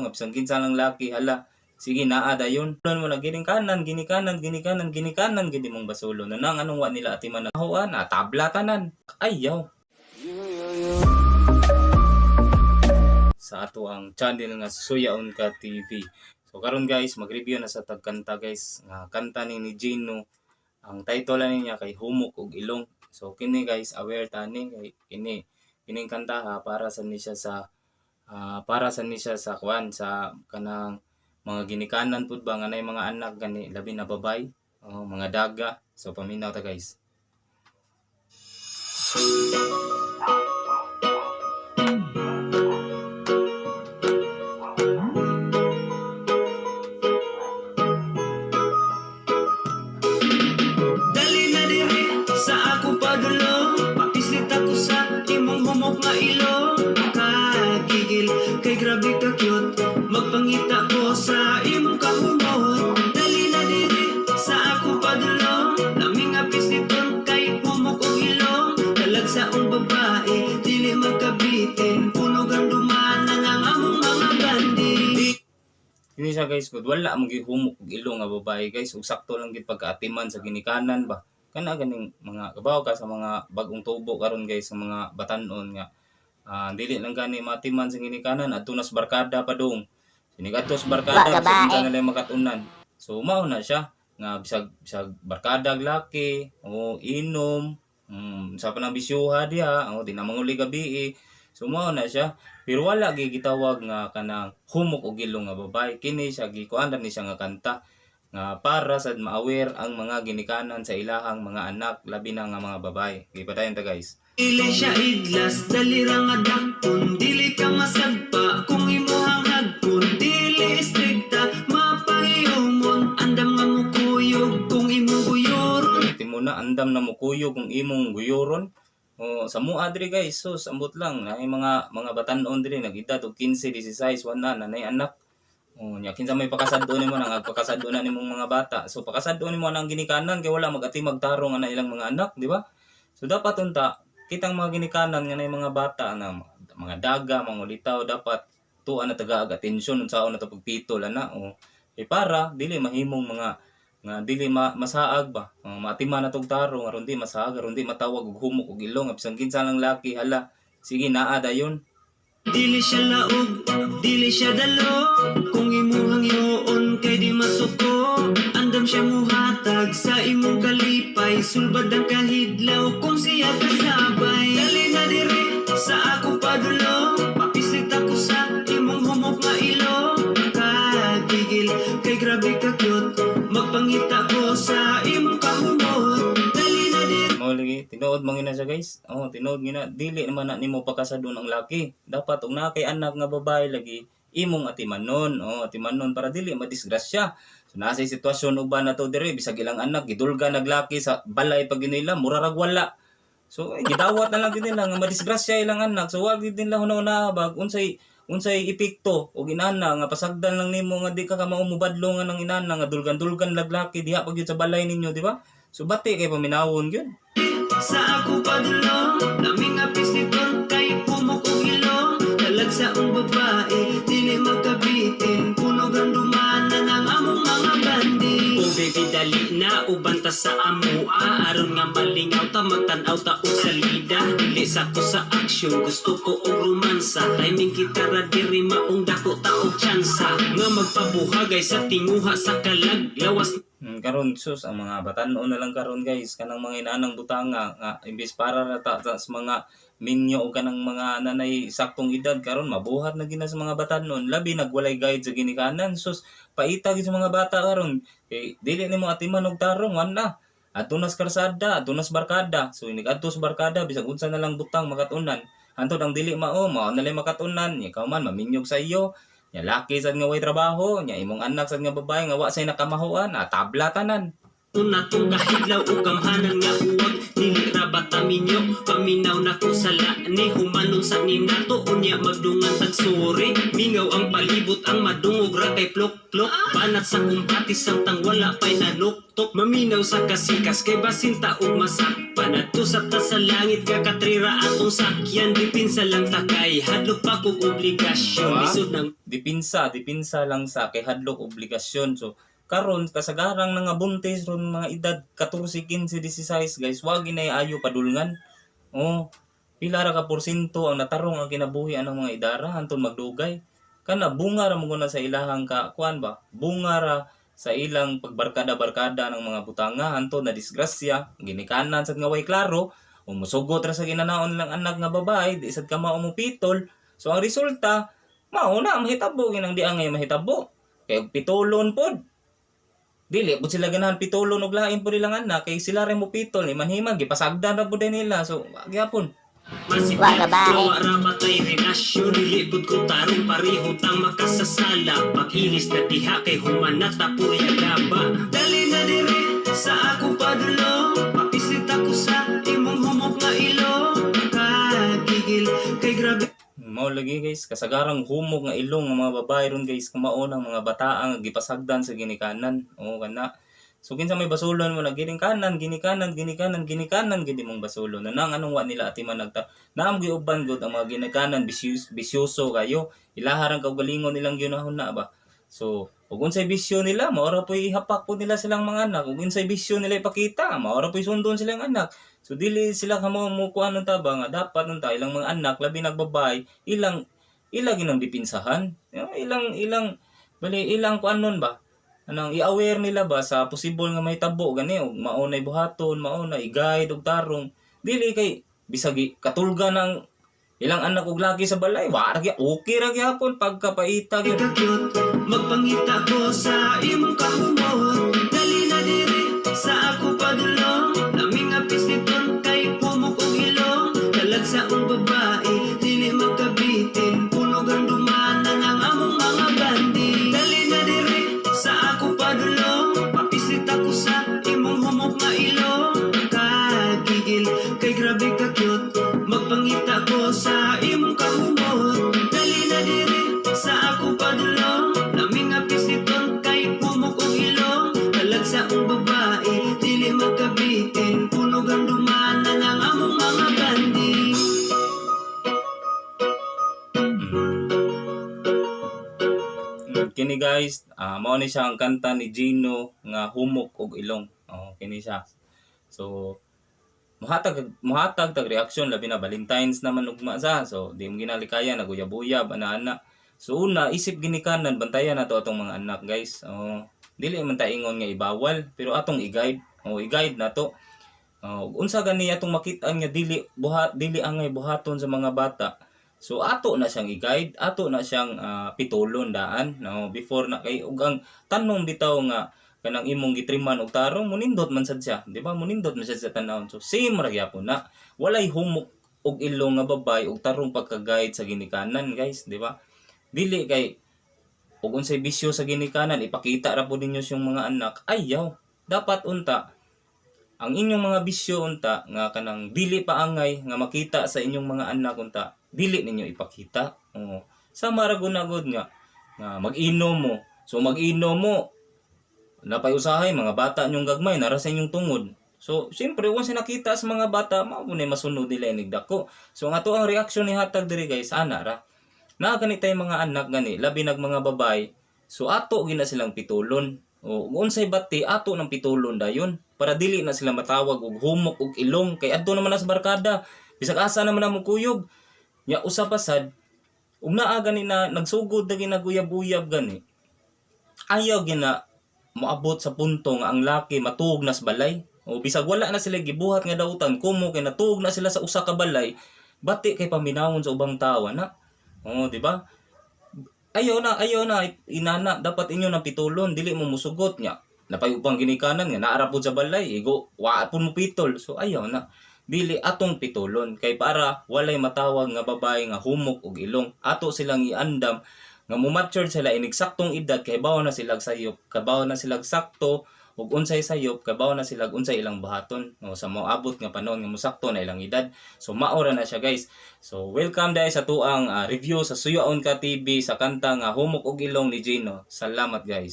Nga bisan kinsa lang laki, hala, sige naa dayon. Mo na ginikanan, ginikanan, ginikanan, ginikanan gid imong basulo. Na nang anong wa nila atiman na huan, na tabla tanan. Ayaw. Sa ato ang channel nga Suyaon Ka TV. So karon guys, mag-review na sa tagkanta guys. Nga kanta ni Gino. Ang title ani niya kay Humok og Ilong. So kini guys, aware tani kay kini kining kanta ha, para sa ni siya sa para sa ni siya sa kwan sa kanang mga ginikanan pud ba nga nay mga anak gani labi na babay o mga daga. So paminaw ta guys. Dali na diri sa ako padulo. Papislit ako sa imong humok nga ilo. Makagigil kay grabe ka cute. Magpangita ko sa imong kahumot. Dali na diri sa ako padulo. Laming nga pisliton kay humok og ilong. Dalag sa ong babae dili magkabitin. Punog ang dumanan ang among mga bandi. Kini siya guys, good wala mo gihumok og ilong nga babae guys, ug sakto lang gid pagkaatiman sa ginikanan ba. Kana ganing mga kabaw ka sa mga bagong tubo karon guys, sa mga batan-on nga dili lang gani matiman sa ginikanan adto nas barkada pa dong. Sinigadto sa barkada bisag unsa na lang makatunan. So mao na siya nga bisag bisag barkada laki o inom, sa pa nang bisyuha diha, o di na manguli gabi. So mao na siya. Pero wala gi gitawag nga kanang humok og ilong nga babae. Kini siya gikuan ni siya nga kanta nga para sad ma-aware ang mga ginikanan sa ilahang mga anak labi na nga mga babae. Gipadayon ta guys. Dili siya idlas, dali ra nga dakpon. Dili ka masagpa kung imuhang hagpon. Dili istrikta, mapahiyumon. Andam nga mukuyog kung imong guyuron. Timo na andam na mukuyog kung imong guyuron. O sa mua diri guys, sus ambot lang na mga mga batan-on diri nag-edad og 15, 16, wala na nay anak. O nya kinsa may pakasad-on nimo nang agpakasad-on na nimong mga bata. So pakasad-on nimo ang ginikanan kay wala magati magtarong ana ilang mga anak, di ba? So dapat unta kitang mga ginikanan nga nay mga bata na mga daga, mga ulitaw dapat tuan na tagaag atensyon unsaon na to pagpitol ana o eh, para dili mahimong mga nga dili masaag ba, maatima na tog tarong aron di masaag, aron di matawag og humok og ilong bisan kinsa lang laki, hala sige naa dayon. Dili siya laog, dili siya dalo. Kung imuhang yoon kay di masuko. Andam siya muhatag sa imong kalipay. Sulbad ang kahidlaw kung siya kasabay. Dali na diri sa ako padulo. Papislit ako sa imong humok nga ilo. Makagigil kay grabe ka cute. Magpangita ko sa imong kahumot. Dali na diri. Mao lagi tinuod man gyud na siya guys. Oh, tinuod gyud na dili naman na nimo pakasadon ang laki. Dapat og naa kay anak nga babae lagi imong atimanon. Oh, atimanon para dili madisgrasya. So nasa sitwasyon uban na to diri bisag ilang anak gidulga naglaki sa balay pag nila mura rag wala. So eh, gidawat na lang gid nila nga madisgrasya ilang anak. So wag gid nila hunahuna bag unsay unsay epekto og inana nga pasagdan lang nimo nga di ka ka mao mobadlo nga ng inana nga dulgan-dulgan laglaki diha pag gyud sa balay ninyo, di ba? So bati kay paminawon gyud. Sa ako padulo. Laming nga pisliton kay humok og ilong. Dalag sa ong babae dili magkabitin. Punog ang dumanan ang among mga bandi. O baby dali na uban ta sa amua aron nga malingaw ta magtan-aw ta og salida. Dili sa ko sa aksyon, gusto ko og romansa. Timing kita ra diri maong dako ta og tsansa nga magpabuhagay sa tinguha sa kalag lawas. Karon sus ang mga batan-on na lang karon guys kanang mga inaanang butanga nga imbis para ra ta sa mga minyo o kanang mga nanay saktong edad karon mabuhat na gina sa mga batan-on labi nagwalay guide sa ginikanan. Sus, paita gid sa mga bata karon kay dili nimo atiman og tarong wan na adto nas karsada, adto nas barkada. So inig adto sa barkada bisag unsa na lang butang makatunan, antod ang dili mao mao na lang makatunan. Ikaw man maminyog sa iyo nya laki sad nga way trabaho nya imong anak sad nga babae nga wa say nakamahuan, tabla tanan. Una tong kahidlaw ug gamhanan nga huwag. Dili ra bata minyo. Paminaw na ko sala ni humanon sa ninato. Unya magdungan tagsuri. Mingaw ang palibot, ang madungog ra kay plok plok. Banat sa kumbati samtang wala pa'y nanuktok. Maminaw sa kasikas kay basinta ug masakpan. Adto sa ta sa langit kakatrira atong sakyan. Dipinsa lang takay hadlok pa kog obligasyon. Ah. Lisod ng Dipinsa, dipinsa lang sa kay hadlok obligasyon. So karon kasagarang nga buntis ron mga edad 14, 15, 16, guys, wag ginay ayo padulngan. Oh, pila ra ka porsyento ang natarong ang kinabuhi anang mga idara hanton magdugay. Kana bunga ra mo guna sa ilahang ka kuan ba? Bunga ra sa ilang pagbarkada-barkada ng mga butanga hanton na disgrasya, ginikanan sad nga way klaro, umusugot ra sa ginanaon lang anak nga babae, di sad ka mao mo pitol. So ang resulta, mao na mahitabo ginang di angay mahitabo. Kay og pitulon pod. Dili pud sila ganahan pitulon og lain pud ilang anak kay sila rin mo pitol ni manhimag gipasagdan ra pud nila. So gyapon. Masipag, Wa ka ba? wa ra batay relasyon. Dili pud ko tarong pareho tang makasasala. Pag-inis na diha kay humanat ta purya gaba. Dali na dire sa akong padulong. Papislit ako sa imong humok nga ilong. Nakagigil kay grabe Mao lagi, guys, kasagarang humok nga ilong ng mga babae ron, guys, kumao ng mga bataang gipasagdan sa ginikanan. Oo kana. So kinsa may basulon mo na ginikanan, ginikanan, ginikanan, ginikanan gid imong basulon. Na nang anong wa nila atiman nagta. Naam giuban gud ang mga ginikanan bisyus, bisyoso kayo. Ilaharang kaugalingon nilang ginahon na ba. So, ug unsay bisyo nila, mao ra po'y ihapak po nila silang mga anak. Ug unsay bisyo nila ipakita, mao ra po'y sundon silang anak. So dili sila kamo mo kuan unta ba nga dapat unta ilang mga anak labi nagbabae ilang ilang ginang dipinsahan. Ilang ilang bali ilang kuan nun ba? Anang i-aware nila ba sa possible nga mahitabo gani og mao nay buhaton, mao na i-guide og tarong. Dili kay bisag katulga ng ilang anak og laki sa balay, wa ra gyud okay ra gyapon pagkapaita gyud. Ka cute. Magpangita ko sa imong kahumot. Dali na dire sa ako padulong. Laming nga pisliton kay humok og ilong. Dalag sa ang babae dili magkabitin. Punog ang dumanan ang among mga bandi. Dali na dire sa ako padulong. Papislit ako sa imong humok nga ilong. Kagigil kay grabe ka cute. Magpangita ko sa imong kahumot. Dali na dire sa ako padulong. Laming nga pisliton kay humok og ilong. Dalag sa ang babae dili magkabitin. Punog ang dumanan ang among mga bandi. Kini guys, mao ni siya ang kanta ni Gino nga "Humok og Ilong". Oh, kini siya. So muhatag muhatag tag reaksyon labi na Valentine's naman ugma sa. So di mo ginalikayan naguyab-uyab ana-ana. So una isip ginikanan, bantayan nato atong mga anak, guys. Oh, dili man ta ingon nga ibawal pero atong i-guide. Oh, i-guide nato. Oh, unsa gani atong makit-an nga dili buhat dili angay buhaton sa mga bata. So ato na siyang i-guide, ato na siyang pitulon daan, no, before na kay ug ang tanong bitaw nga kanang imong gitriman og tarong munindot man sad siya, di ba? Munindot man sad sa tanawon. So same ra gyapon na. Walay humok og ilong nga babae og tarong pagka-guide sa ginikanan, guys, di ba? Dili kay ug unsay bisyo sa ginikanan ipakita ra pud ninyo siyang mga anak. Ayaw. Dapat unta ang inyong mga bisyo unta nga kanang dili pa angay nga makita sa inyong mga anak unta dili ninyo ipakita. Oo. Sama ra gud na gud nga nga mag-inom mo. So mag-inom mo napay usahay mga bata nyong gagmay nara sa inyong tungod. So siyempre once nakita sa mga bata mao na masunod nila inig dako. So ang ato ang reaksyon ni hatag diri, guys, ana ra. Naa gani tay mga anak gani labi nag mga babae. So ato gina silang pitulon. O unsay bati ato ng pitulon dayon para dili na sila matawag og humok og ilong kay adto naman na sa barkada. Bisag asa naman na mo kuyog. Nya usa pa sad ug naa gani na nagsugod na ginaguyab-uyab gani. Ayaw gina moabot sa punto nga ang laki matuog na sa balay. O bisag wala na sila gibuhat nga dautan kumo kay natuog na sila sa usa ka balay, bati kay paminawon sa ubang tawo na. Oh, di ba? Ayaw na inana dapat inyo nang pitulon, dili mo musugot nya. Napay upang ginikanan nga naara pud sa balay, igo wa pud mo pitol. So ayaw na. Dili atong pitulon kay para walay matawag nga babae nga humok og ilong. Ato silang iandam nga mo-mature sila inig saktong edad kay bawo na sila sayop, kabaw na sila sakto ug unsay sayop, kabaw na sila ug unsay ilang buhaton, no, sa moabot nga panahon nga mosakto na ilang edad. So mao ra na siya, guys. So welcome dahil sa tuang review sa Suyaon Ka TV sa kanta nga "Humok og Ilong" ni Gino. Salamat, guys.